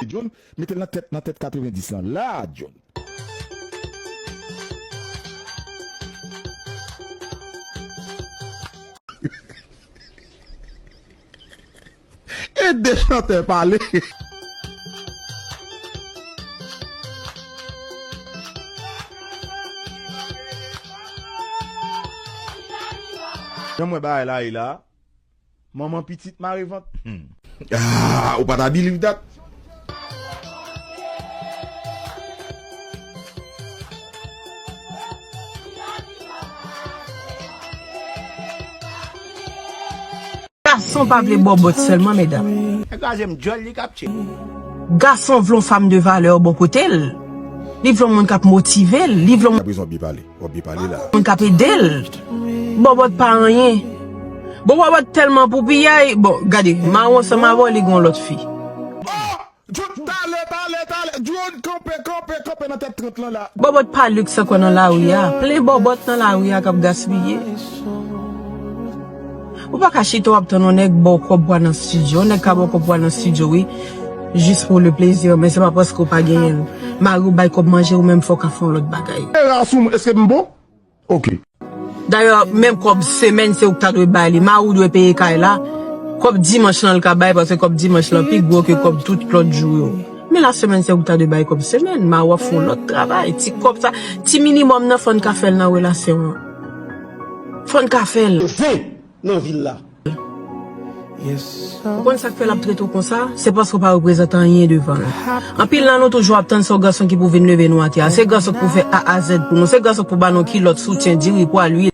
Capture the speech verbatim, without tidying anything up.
John, mete l nan tèt, nan tèt katrevendis lan la, John. Ede chantè pale. Jan m wè bagay la ye la. Manman pitit mare vant. Hmm. Ah, ou pa ta believe that? Gason pa vle bòbòt sèlman, medam. Nèg la jwenn djòl li k ap tcheke. Gason vle yon fanm de valè bò kote l. Li vle yon moun k ap motive l. Li vle yon moun k ap ede l. Bòbòt pa anyen. Bon, bòbòt tèlman pou piyay. Bon, gade, mawon ansanm avè w, li gen yon lòt fi. John, talè, talè, talè. John, kanpe, kanpe, kanpe nan tèt trant lan la. Bòbòt pa liks ankò nan lari a. Plen bòbòt nan lari a k ap gaspiye. Ou pa ka chita w ap tann yon nèg ba w kòb pou al nan estidyo. Yon nèg ka ba w kòb pou al nan estidyo, wi. Jis pou le plezi, men se pa paske w pa genyen l. Mari w bay kòb manje, ou menm fò w ka fè yon lòt bagay. E ras ou, èske m bon? Ok. Dayè, menm kòb semèn, se ou k ta dwe bay li. Mari w dwe peye kay la. Kòb dimanch lan, l ka bay, paske kòb dimanch lan pi gwo ke kòb tout lòt jou yo. Men lasemèn, se ou k ta dwe bay kòb semèn. Mari w ap fè yon lòt travay. Ti kòb sa, ti minimòm nan, fò n ka fè l nan relasyon an. Fò n ka fè l. Zen nan vil la. Ou konn sa k fè l ap trete w konsa? Se paske w pa reprezante anyen devan l. Anpil nan nou toujou ap tann se yon gason ki pou vin leve nou atè a. Se gason k pou fè A a Z pou nou. Se gason k pou ba nou kilòt, soutyen, diri, pwa, lwil.